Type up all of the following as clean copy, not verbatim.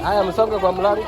Haya, msonge kwa mlari.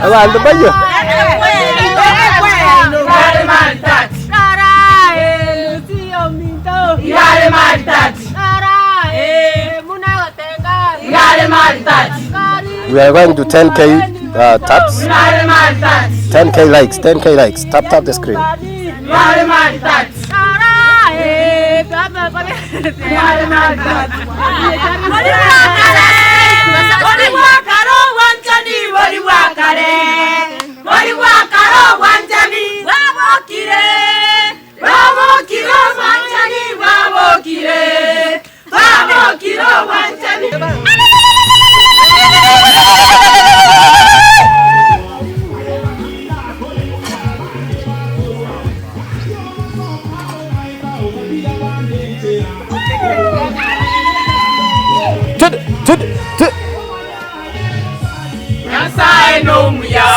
Abantu bayo. We are going to 10K taps, 10K likes, 10K likes. Tap tap the screen.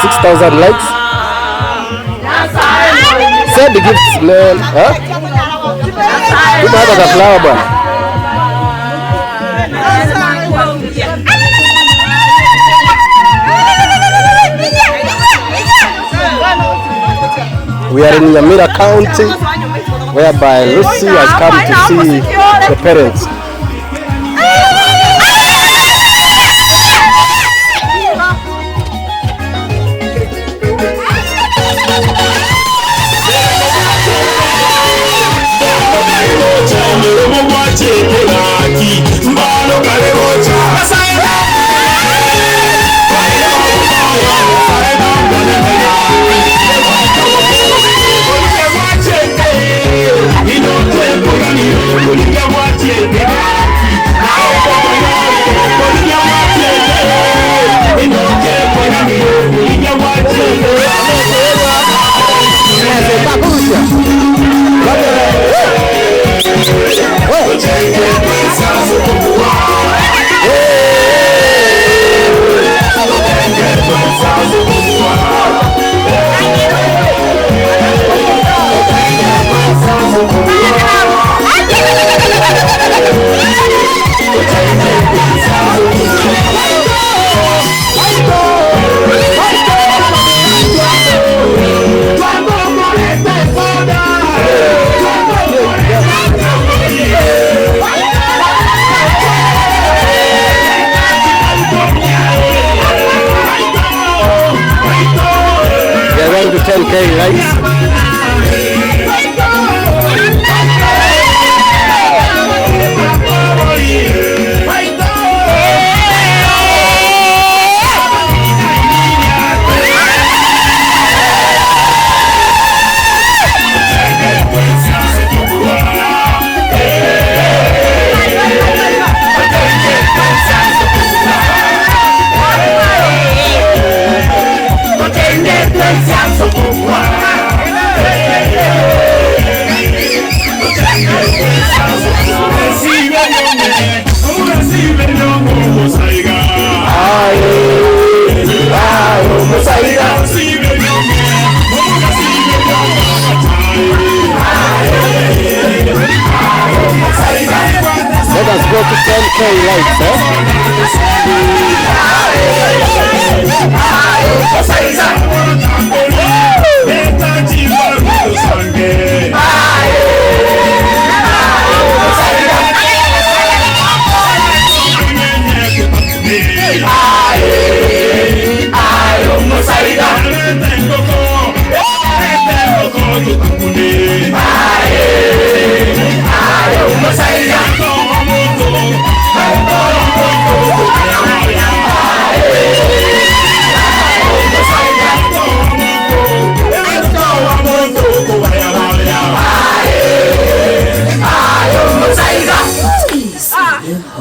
6,000 likes. Send the gifts, man. Huh? Tuma hapa ka flower bwana. We are in Nyamira County, whereby Lucy has come to see the parents. We are going to 10K likes. 10K likes, eh?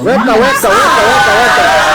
Weka, weka, weka, weka, weka.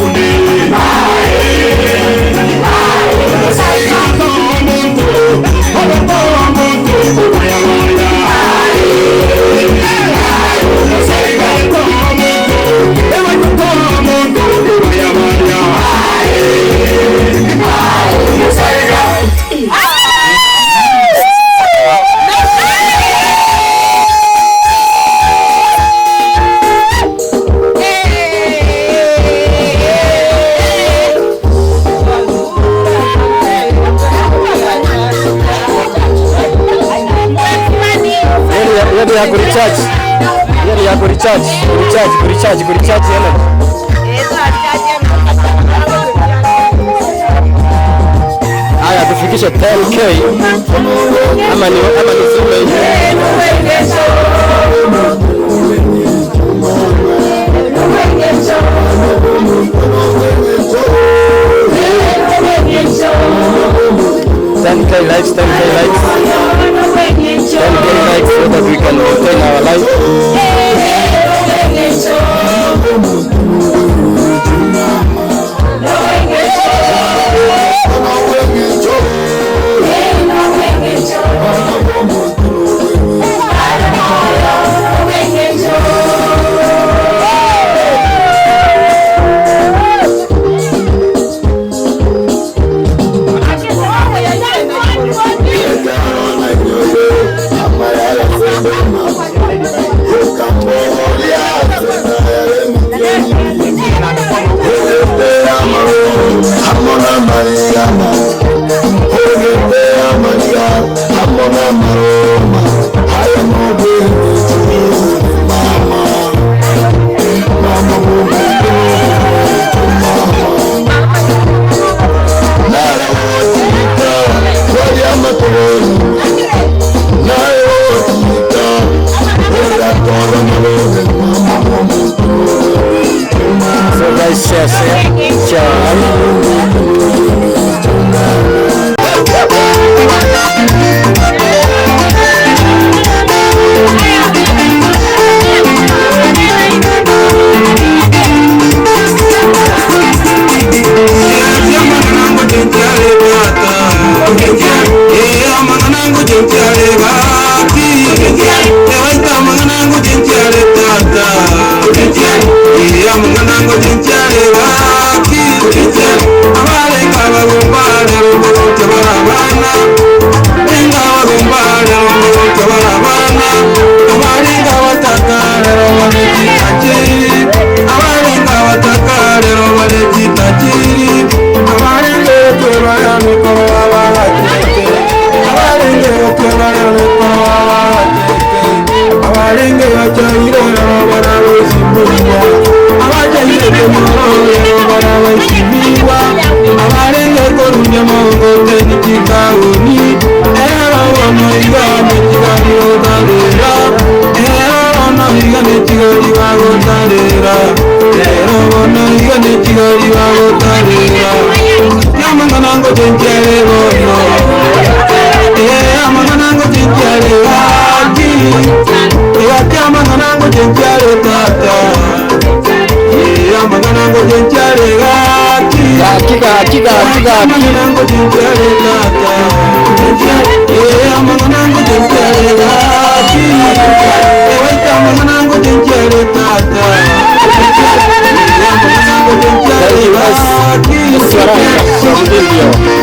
Thank you. Recharge, recharge, recharge, recharge energy. Haya, tufikishe 10K ama ni zime. 10K likes, 10K likes, 10K likes so that we can maintain our life. So guys, share, share, share. Kika, kika, kika. Thank you, S. Saranga from India.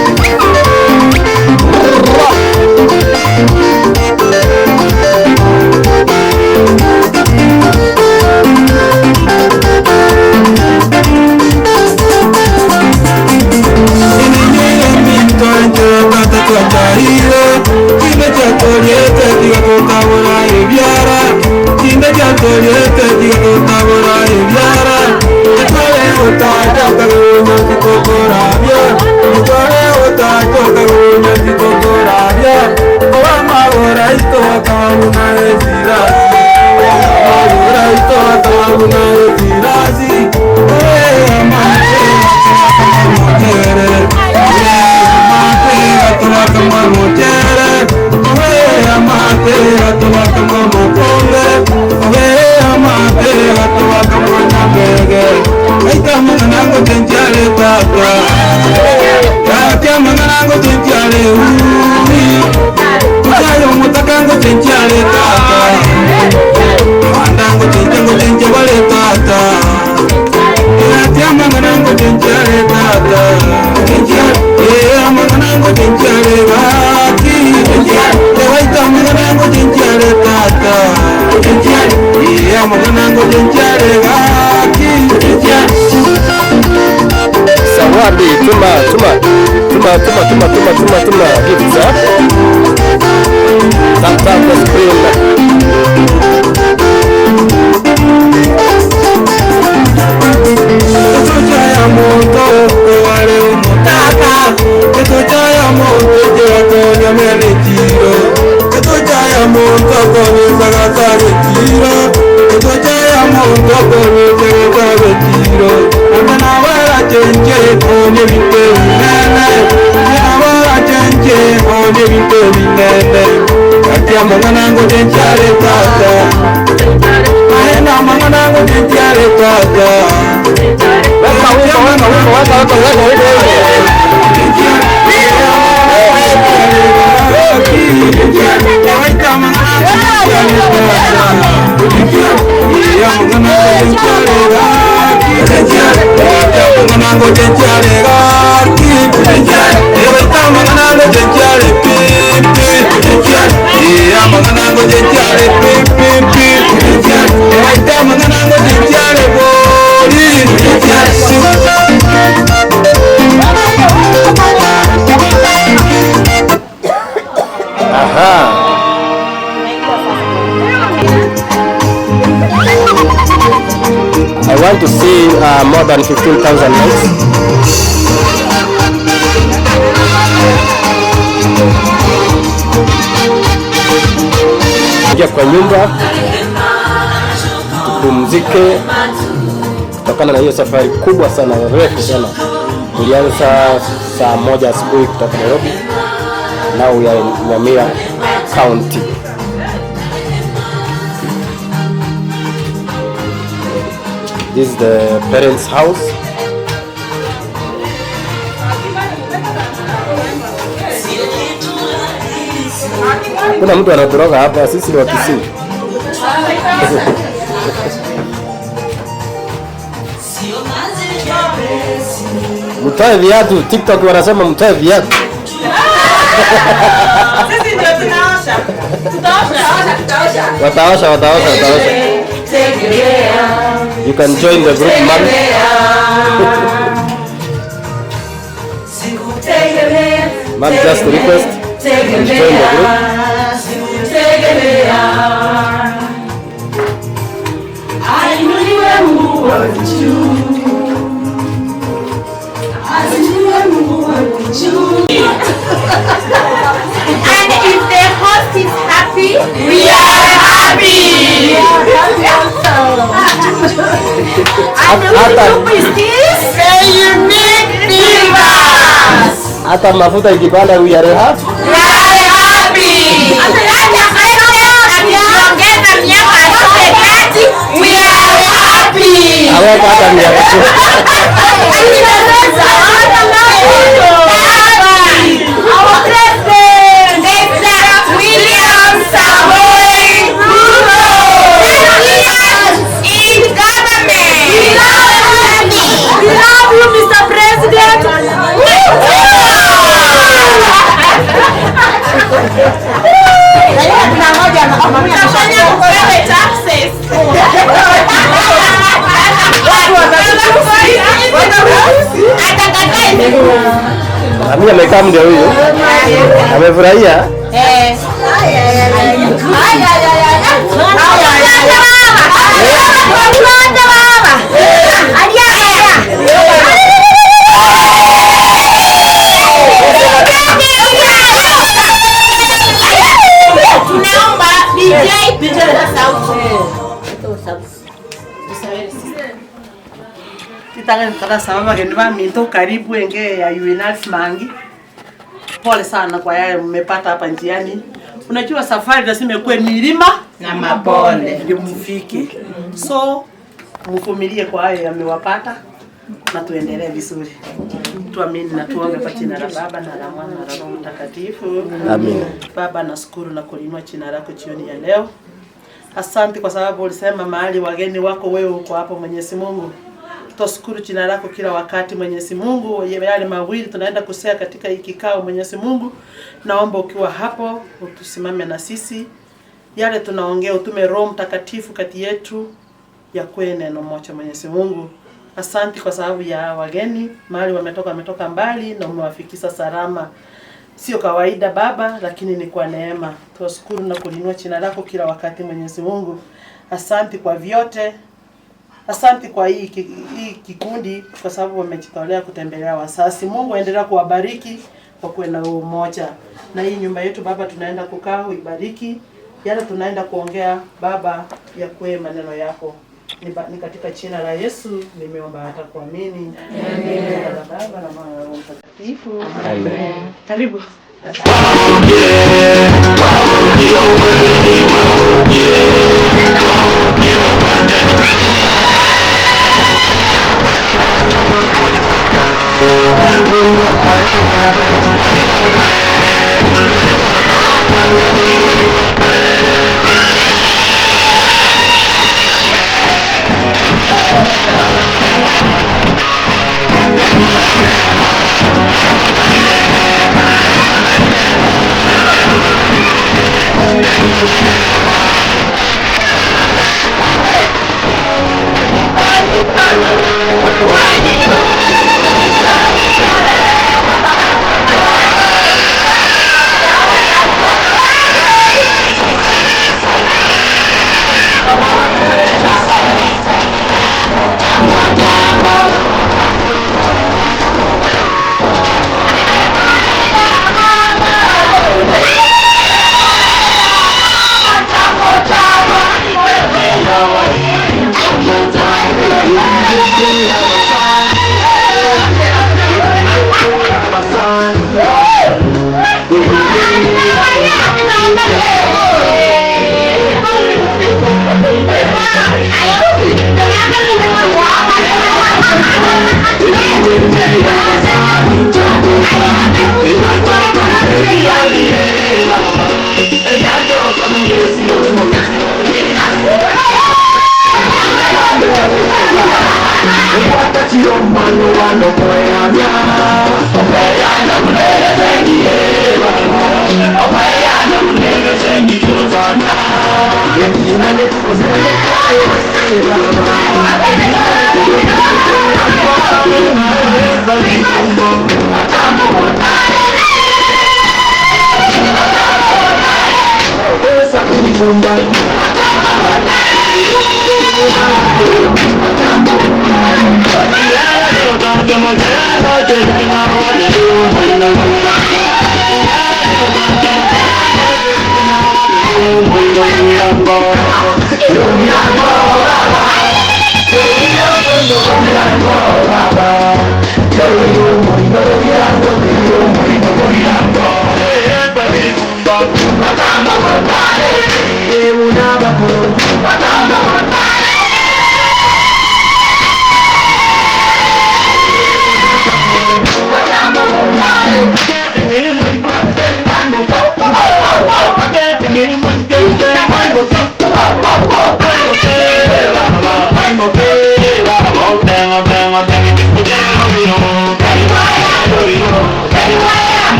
Sawadi, tuma, tuma, tuma, tuma, tuma, tuma, tuma, tuma, gifts, huh? Tap, tap the screen. Weka wimbo, weka wimbo, weka weka weka wimbo. Aha. I want to see more than 15,000 likes. Ingia kwa nyumba tupumzike, kutokana na hiyo safari kubwa sana, refu sana. Tulianza saa 1 asubuhi kutoka Nairobi. Now we are in Nyamira County. This is the parents' house. Kuna mtu anatoroka hapa, sisi ni wa Kisii. Mtoe viatu, TikTok wanasema mtoe viatu. Sisi ndio tunaosha. Tutaosha, tutaosha. Wataosha, wataosha, wataosha. You can join the group, man. Man, just request and join the group. Ainuliwe Mungu wa juu. Ainuliwe Mungu wa juu. And if the host is happy, we are happy. And which group is this? The Unique Divas. Hata mafuta ikipanda, we are happy. We are happy. Hata president akiongeza miaka yote 30, we are happy. Aweka hata miaka. Our president, Dr. William Samoei Ruto. 10 years in government. We love you. We love you, Mr. President. Tutafanya kupewe taxes. Atakataa. Ami amekaa ndio huyu. Amefurahia. Eh. Ay, ay, ay, ay. Baba. Baba. Adia, adia. Tunaomba DJ sauti. Titanga sababu bageni ba minto, karibu enge ya Uinals Mangi. Pole sana kwa yale mmepata hapa njiani. Unajua safari lazima ikuwe milima na mabonde ndio mfike. So mvumilie kwa hayo yamewapata na tuendelee vizuri. Tuamini na tuombe kwa jina la Baba na la Mwana na la Roho Mtakatifu. Amina. Baba, nashukuru na kuinua jina lako jioni ya leo. Asante kwa sababu ulisema mahali wageni wako wewe uko hapo, Mwenyezi Mungu. Tutashukuru jina lako kila wakati, Mwenyezi Mungu. Yale mawili tunaenda kusea katika hii kikao, Mwenyezi Mungu, naomba ukiwa hapo utusimame na sisi. Yale tunaongea, utume Roho Mtakatifu kati yetu ya kwe neno moja, Mwenyezi Mungu. Asante kwa sababu ya wageni mahali wametoka, wametoka mbali na umewafikisha salama. Sio kawaida, Baba, lakini ni kwa neema. Tuwashukuru na kulinua jina lako kila wakati, Mwenyezi Mungu. Asante kwa vyote. Asante kwa hii kikundi kwa sababu wamejitolea kutembelea wasasi. Mungu aendelea kuwabariki kwa kuwe na umoja. Na hii nyumba yetu, Baba, tunaenda kukaa, uibariki. Yale tunaenda kuongea, Baba, ya kuwe maneno yako. Ni katika jina la Yesu nimeomba hata kuamini. Amen. Jina la Baba na Mwana na Roho Mtakatifu. Amen. Karibu. Yeah.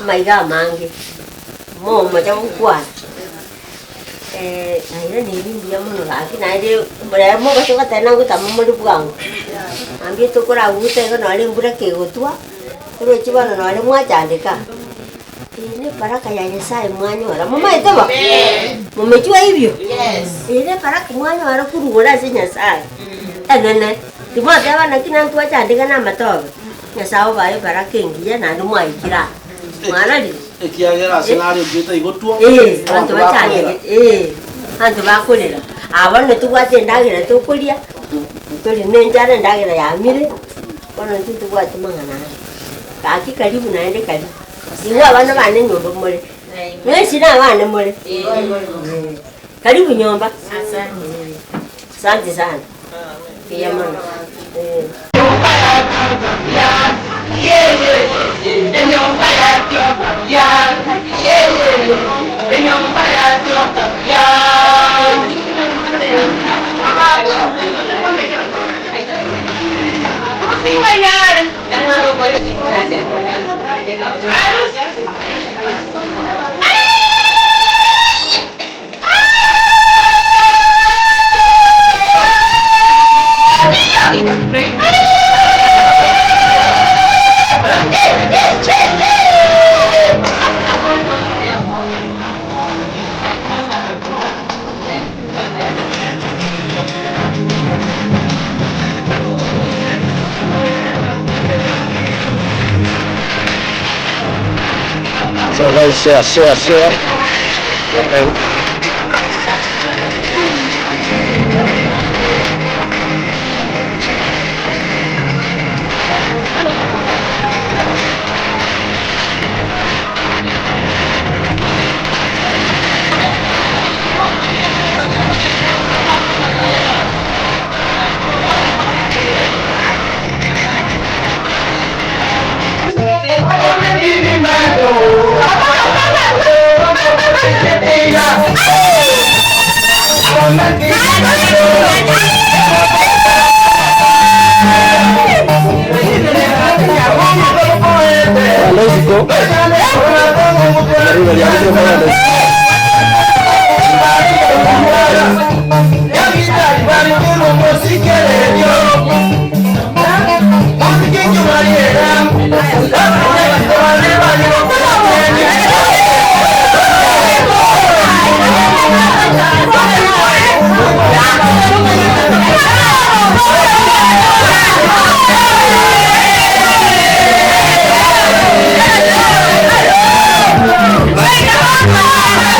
Maiga mange mo mo cha kwa naira ni mbia muno laki naire mbura mo gacoka tena gutama muri bwangu ambie tukura guta igo nari mbura kigutwa ro chibano nari mwachandika Ile baraka ya Nyasaye mwanyora. Mama itoba. Mumejua hivyo? Yes. Ile baraka mwanyora kurugora si Nyasaye. Enene. Timothe abana kina ntu achandika na matobe. Nyasaye obae baraka engiya naende mwaikira. Mwana ri. Ekiagera scenario gita igotwo. Bantu bachandika. Bantu bakorera. Abo netubwate endagira tukuria. Tuli nenjara endagira yamire. Bono ntitubwate mang'ana. Kaki karibu naende karibu. Iwe abana bane nyomba mole. Mwesi na abana mole. Karibu nyomba. Asante. Asante sana. Pia mama. So guys, share, share, share. And let's go. Wake up!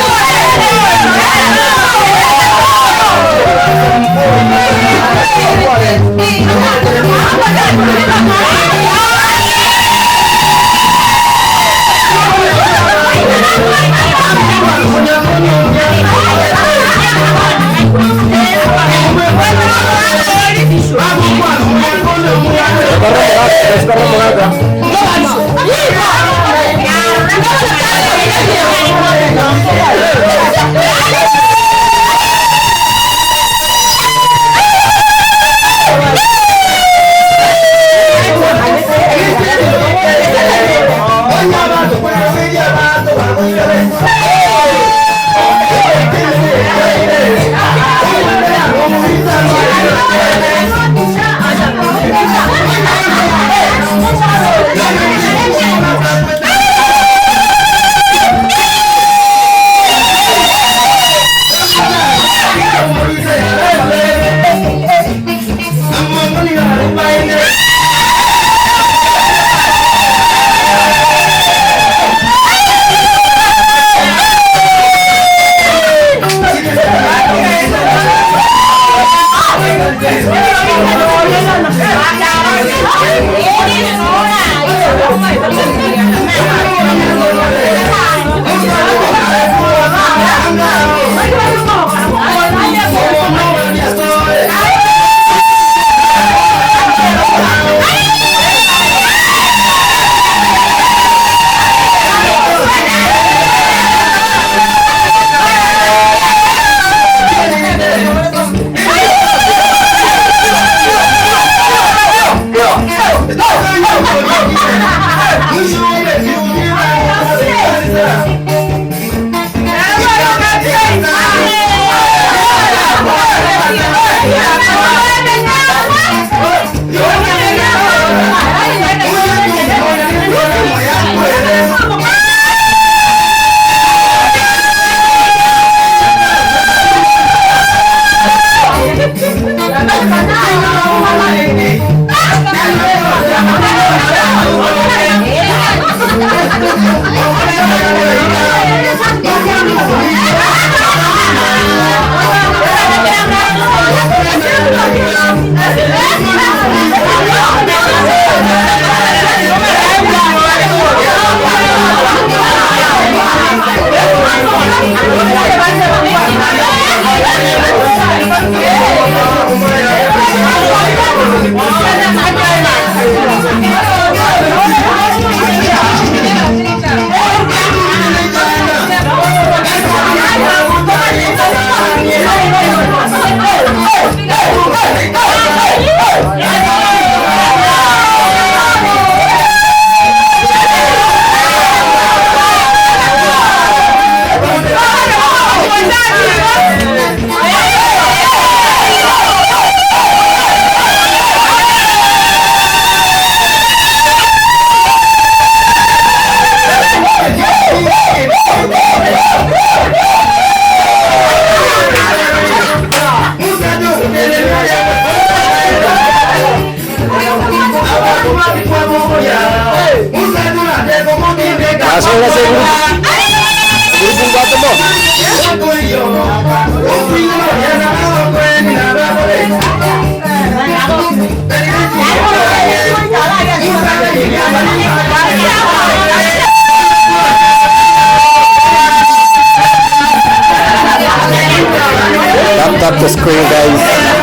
Tap tap the screen, guys.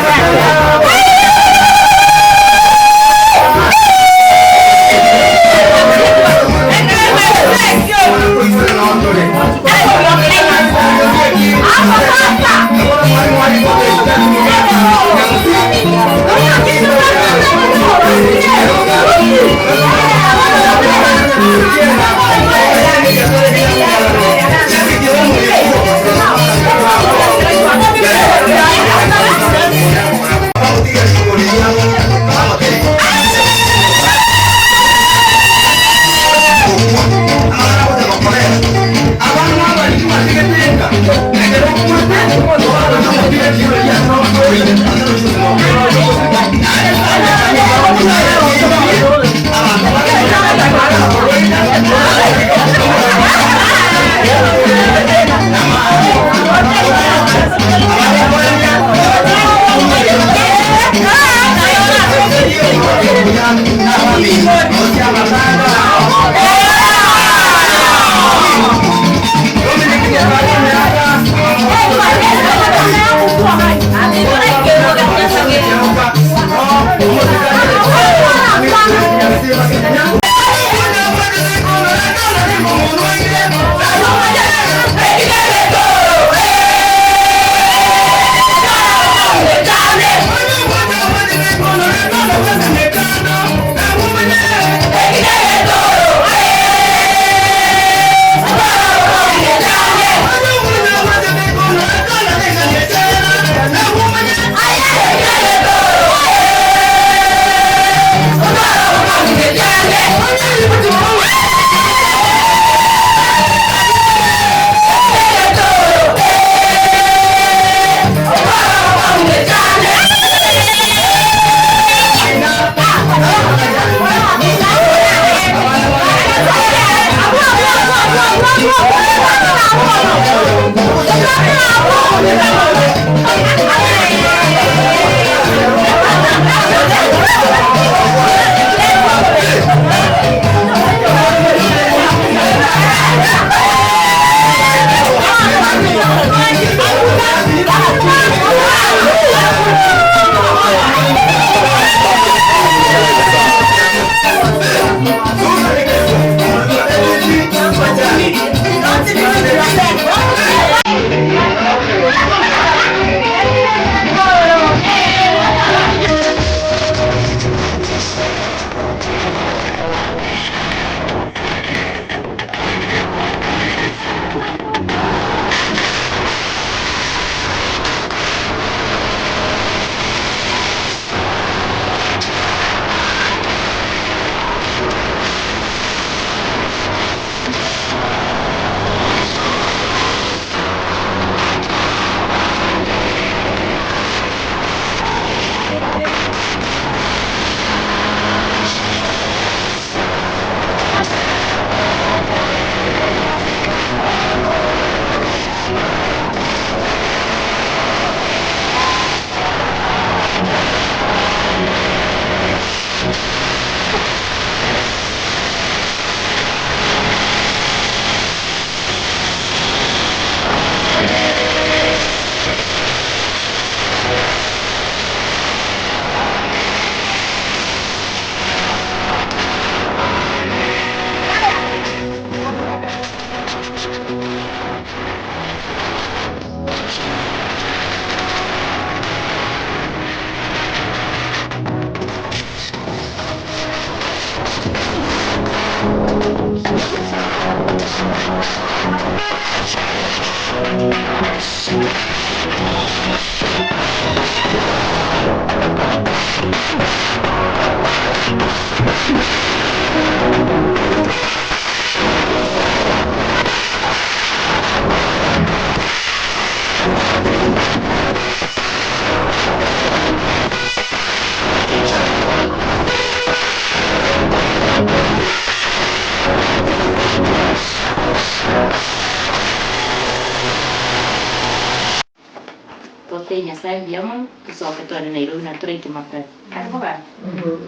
Tote Nyasaye mbuya mono tusoke tware Nairobi na turaike mapema. Ariko bana.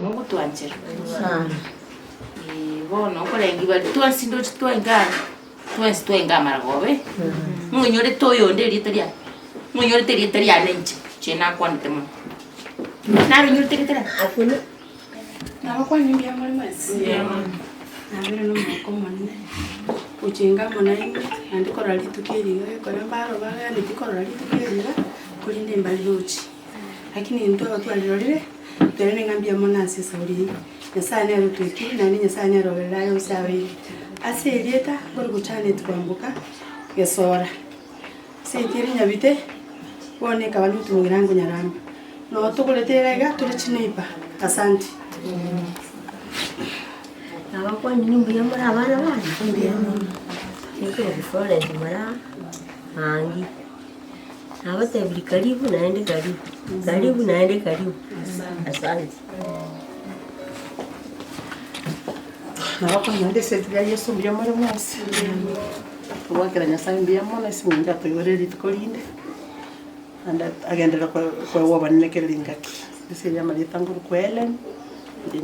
Mungu tuanjera. Sana. Bono okorengi bari twensi ndochi twenga. Twensi twenga maragobe. Munyore toyonde rita ria. Munyore rita ria nenche. Chena kwanite mono. Naro nyore rita ria. Akuna. Nabakwani mbuya muri mwesi. Nabere n'omwaka omunene kuchinga munaine andi korora rituko eriga gekora mbaro bagani tikorora rituko eriga kurinda embari rochi lakini intwe abatwarirorire twere neng'ambia mono ase esauri Nyasaye nere otwekire naende Nyasaye nere ororere aye ase abeire ase erieta nkori gochana twambuka gesora ase etieri nyabite bono ekaba ntotumogera ngo nyaramba notogorete iga tore chineiba asante. Abakwani ni mbuya muri abana bana niko Florence mara mangi abatebuli karibu naende karibu karibu naende karibu asante. Nabakwani ndese bya Yesu mbuya muri mwese tuwakira Nyasaye mbuya mono esimunga tuyore rituko rinde anda agendera kwa wabanekere lingaki ndese ya malita nguru kwa Ellen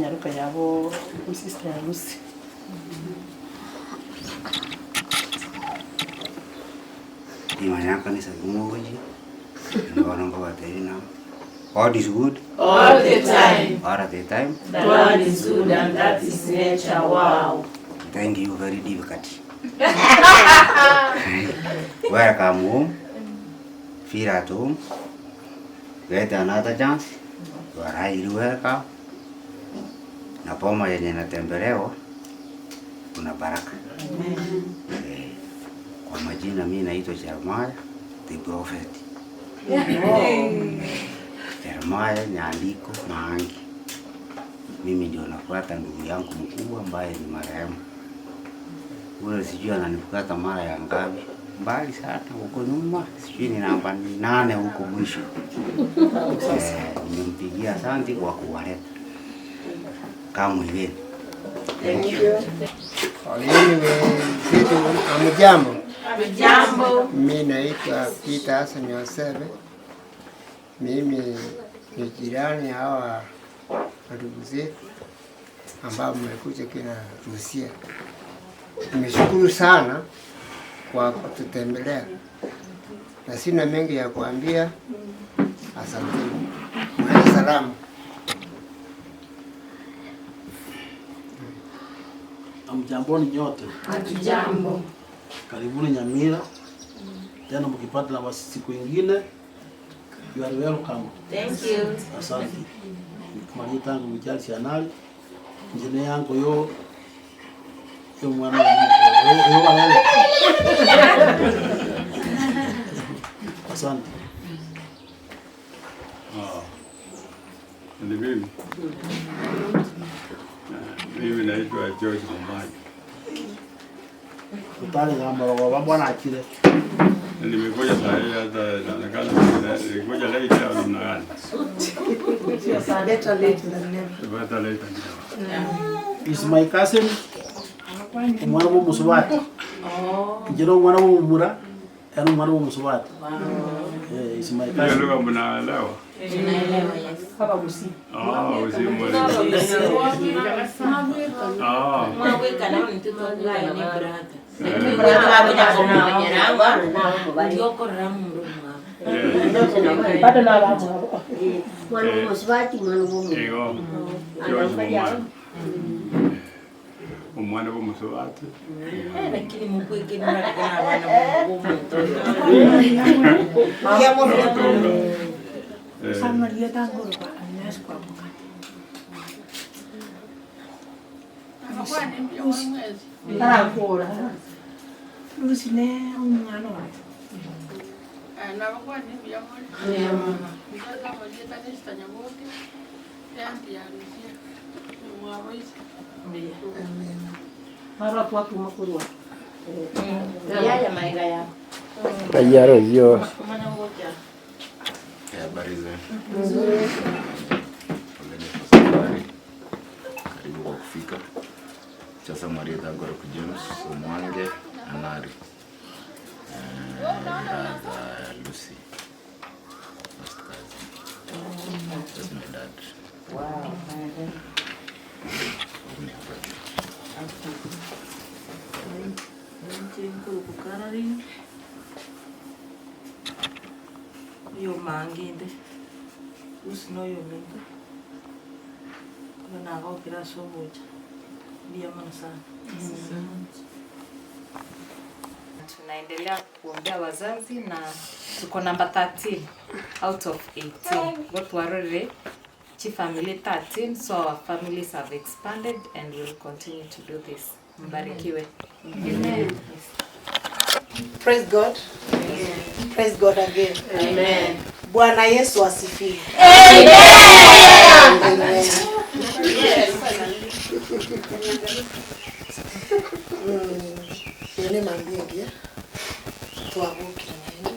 nyaruka yabo sister ya Lucy. Imana kanisa gumoji ngono bateri na God is good all the time. All the time. God is good and that is nature. Wow. Thank you very difficult. Welcome home. Feel at home. Get another chance. You are highly welcome. Na poma yenye natembelewa kuna baraka. Amen. Kwa majina mimi naitwa Jeremiah the Prophet. Jeremiah Nyandiko Maangi. Mimi ndio nafuata ndugu yangu mkubwa ambaye ni marehemu. Ule sijui ananifuata mara ya ngapi. Mbali sana huko nyuma, sijui ni namba 8 huko mwisho. Nimempigia asante kwa kuwaleta. Kama hivi. Thank you. Wenzetu amjambo. Amjambo. Mimi naitwa Peter Hassan Yosebe. Mimi ni jirani hawa ndugu zetu ambao mmekuja kina Rusia. Nimeshukuru sana kwa kututembelea. Na sina mengi ya kuambia. Asante. Mwe salamu. Hamjamboni nyote. Hatujambo. Karibuni Nyamira. Tena mkipata nafasi siku nyingine, you are welcome. Thank you. Asante. Kumanyita tangu mjali sianali. Njene yangu yo yo mwana yo walale. Asante. Ni mimi. Mimi naitwa George Mombani. Utale gamba wa bwana akile. Nimekuja saa hii hata inaonekana nilikuja late au namna gani? Better late than never. Better late than never. Is my cousin umwana wo musubati. Oh. Njero umwana wo mura, era umwana wo musubati. Wow. Is my cousin. Ndio mnaelewa. Tunaelewa, yes. Hapa Busi. Ah, Busi mwele. Ah. Mwawe kana mtoto wangu ni brother. Lakini brother wako nyakomonyerangwa. Ndio korra mundu mwa. Bado na wao. Mwana wo musubati mwana wo mura. Ego. Umwana wo musubati. Lakini mukweke nuna kana bana mu mtoto. Ya mo. Samaria tangoro kwa Agnes kwa mukate. Tarakura. Lucy ne umwana wa. Nabakwani mbuya muri. Mzaza muri tanista nyaboke. Yanti ya Rusia. Mwaboise. Mara watu makurwa. Ya maiga ya. Tayari yo. Habari zenu. Nzuri. Poleni kwa safari. Karibu kwa kufika. Sasa Maria Dagoro ku James Omwange Anari. Lucy. Sababu ni hapa juu. Yo manginde usino yo minto nagokira soboja ndio maana sana. Tunaendelea kuombea wazazi na tuko namba 13 out of 18. What warore chi family 13, so our families have expanded and will continue to do this. Mbarikiwe. Amen. Praise God. Amen. Praise God again. Amen. Bwana Yesu asifiwe. Amen. Amen. Yes. Yone mambingi twabukira nayo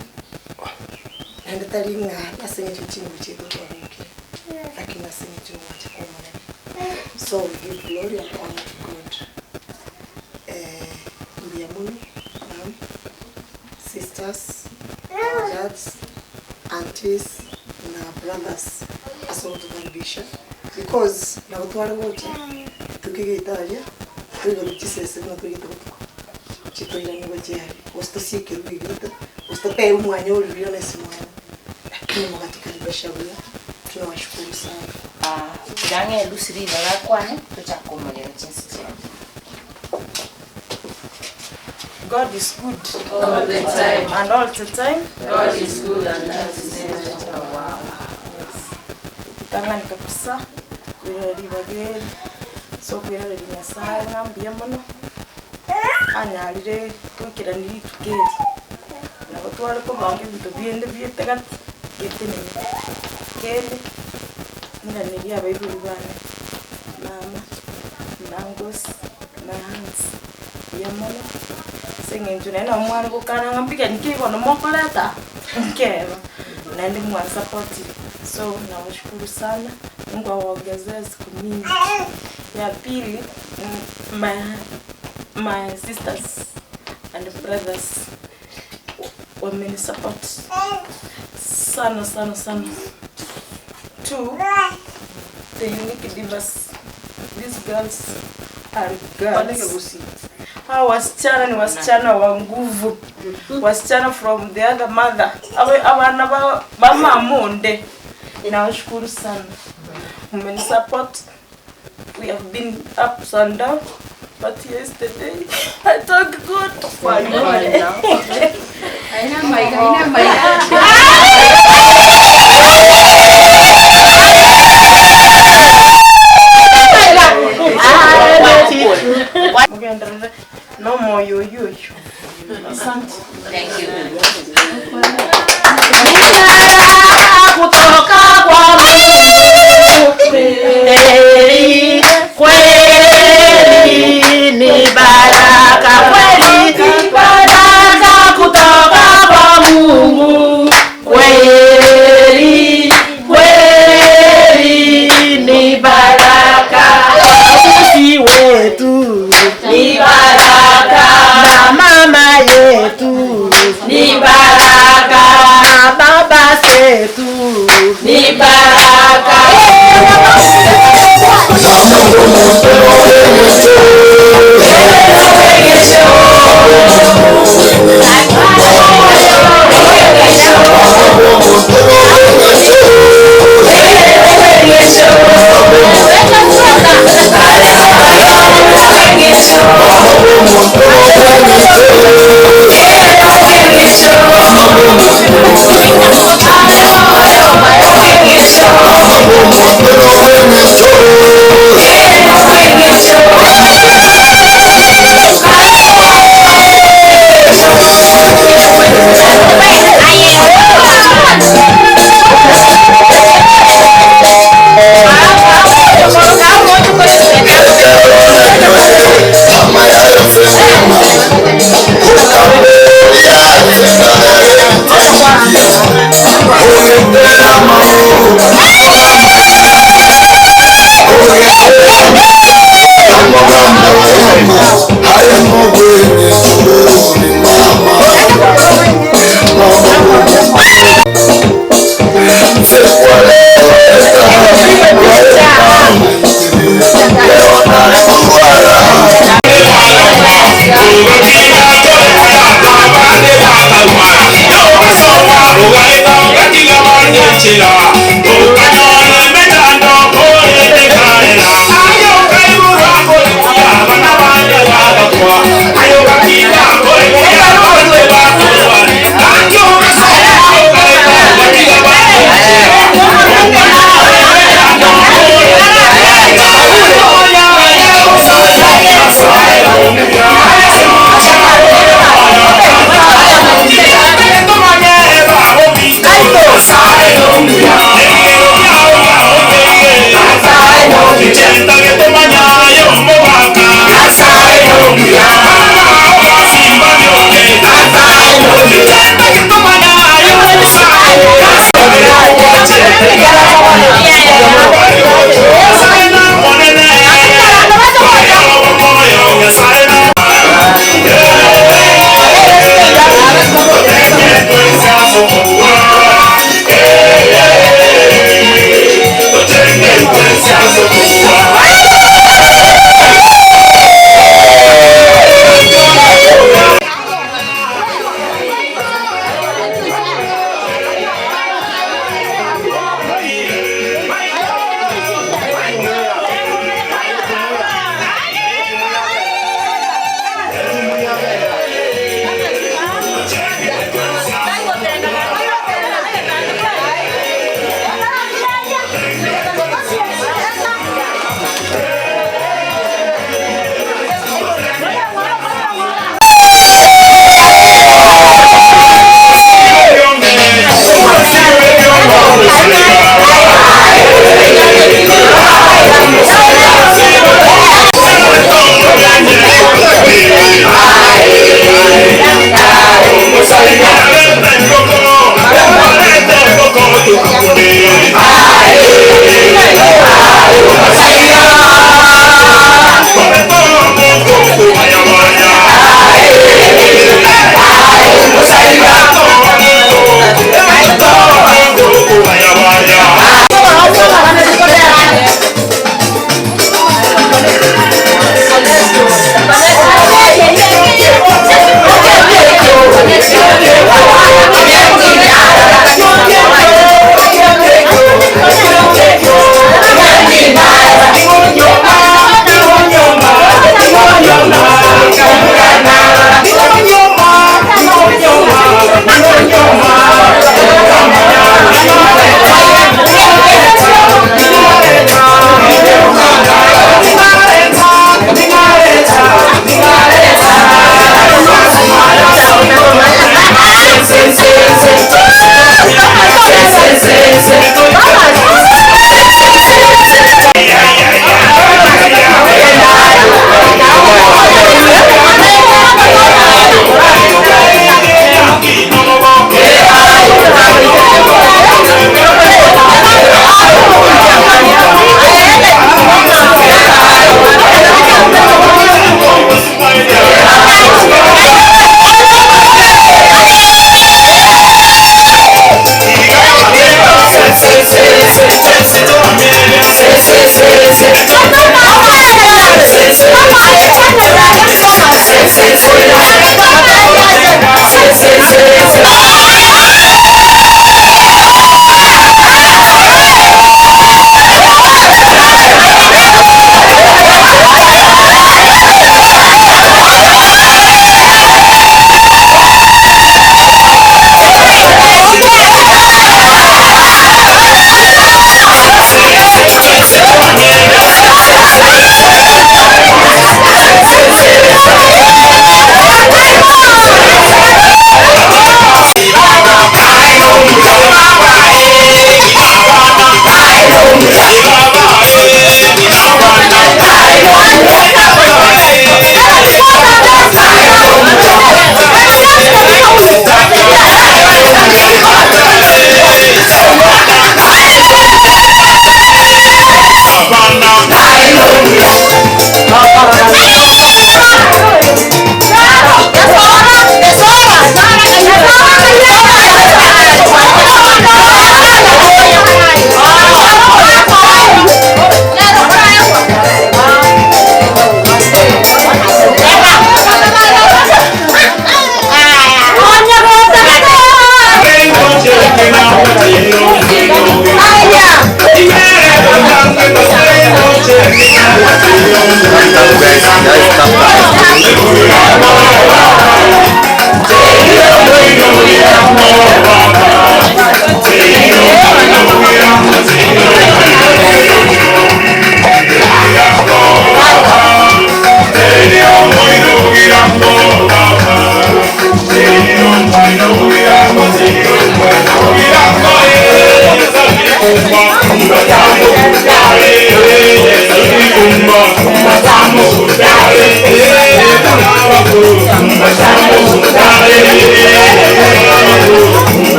nandi tari ng'a asenye chingu chetu twabukira lakini asenye chingu cha kumana. So we give glory and honor to God. Mbiamuni, ma'am, sisters, dads, aunties na brothers asotukaribisha because na utwara wote tukigitaria tuigorukisese na tugituko chitoira ni gojeri ostosike rwigita ostope umwanya uri na simwana lakini mugatukaribisha buya tunawashukuru sana. Jange lusiri bakwane tuchakomolera chinsi chetu. God is good all the time, and all the time God is good and that is never. Wow. Tangani kabisa kwirari so kwirari Nyasaye ngambia muno anyarire twikirani tukeri nabo twari kubanga ebintu biende bietegati getenene kende nganeri abaibuli bane mama nangosi na hansi yamono sengenju nena omwana gukana ngambika nkibono mokoreta nkeba naende mwansapoti. So nawashukuru sana, Mungu awaongezee siku mingi. Ya pili, my sisters and brothers wamenisupport sana sana sana. Two, the unique divas. These girls are girls. Hawa wasichana ni wasichana wa nguvu. Wasichana from the other mother. Abana ba mamonde. Ninawashukuru sana. Mmenisupport. We have been ups and down, but yesterday I thank God for you. No more yo yo. Asante. Thank you. Kutoka kwa Mungu kweli kweli ni baraka, kweli baraka kutoka kwa Mungu kweli kweli ni baraka, sisi wetu ni baraka, na mama yetu ni baraka, na baba zetu ni baraka. Mama.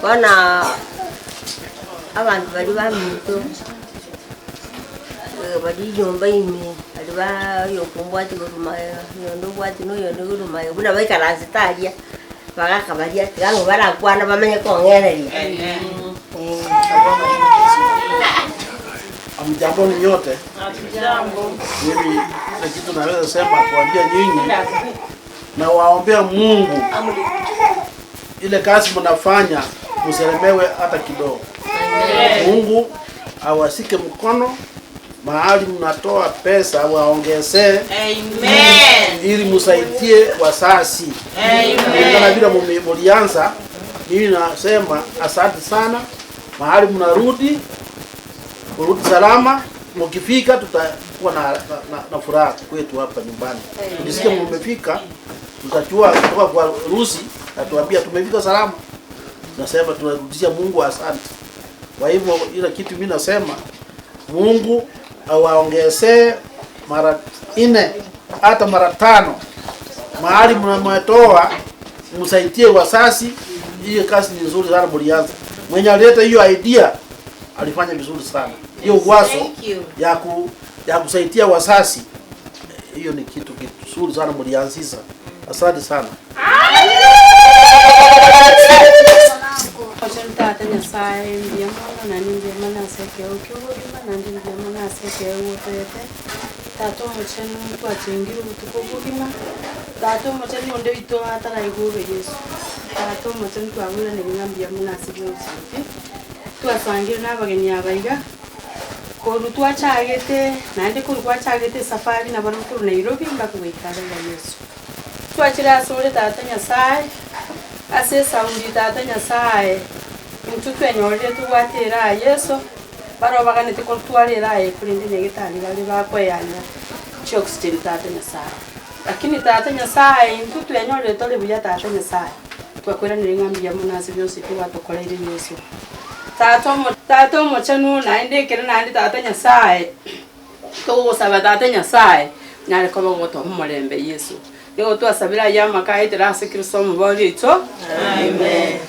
Bona abantu bali baminto bali nyumba ime bali bayokumbwati kurumayo yondo bwati noyondo kurumayo buna baikaransi taria bagakabaria tigango barakwana bamenye kong'ereria. Hamjamboni nyote. Mimi na kitu naweza sema kuambia nyinyi na waombea Mungu ile kazi mnafanya mselemewe hata kidogo. Mungu awasike mkono mahali mnatoa pesa waongezee. Amen. Ili msaidie wasasi. Amen. Kama vile mlianza, mimi nasema asante sana. Mahali mnarudi, urudi salama. Mkifika tutakuwa na furaha kwetu hapa nyumbani. Tukisikia mmefika, tutajua kutoka kwa Rusi na tuambia tumefika salama. Nasema tunarudishia Mungu asante. Kwa hivyo ile kitu mimi nasema Mungu awaongezee mara 4 hata mara 5 mahali mnamtoa, msaidie wasasi. Hiyo kazi ni nzuri sana mlianza. Mwenye alileta hiyo idea alifanya vizuri sana. Hiyo wazo ya kusaidia wasasi, hiyo ni kitu kizuri sana mlianzisha. Asante sana. Tata Nyasaye mbuya mono nani mbuya mono ase ekeo kia obogima naende mbuya mono ase ekeo otoete. Tata omochenu twachengire obotuko obogima. Tata omochenu onde oito ataraigurwe Yesu. Tata omochenu twaburanire ng'a mbuya mono ase bionsi pi. Twasangire na abageni aba iga koru twachagete naende koru gwachagete esafari nabo koru Nairobi mpaka goikara iga Yesu. Twachire ase ore Tata Nyasaye ase esauri Tata Nyasaye intwe twenyorire tobwate era Yesu barobaganete korutwara era korende nyagetari bare bakoeyana chioxygen Tata Nyasaye. Lakini Tata Nyasaye intwe twenyorire tore buya Tata Nyasaye twakweranire ng'a mbuya mono ase bionsi pi gwatokoreire Yesu. Tata omochenu naende ekero naende Tata Nyasaye togosaba Tata Nyasaye nare koba gotoa omorembe Yesu. Nigo twasabire aya amaka aetera ase Kristo omobori oito. Amen.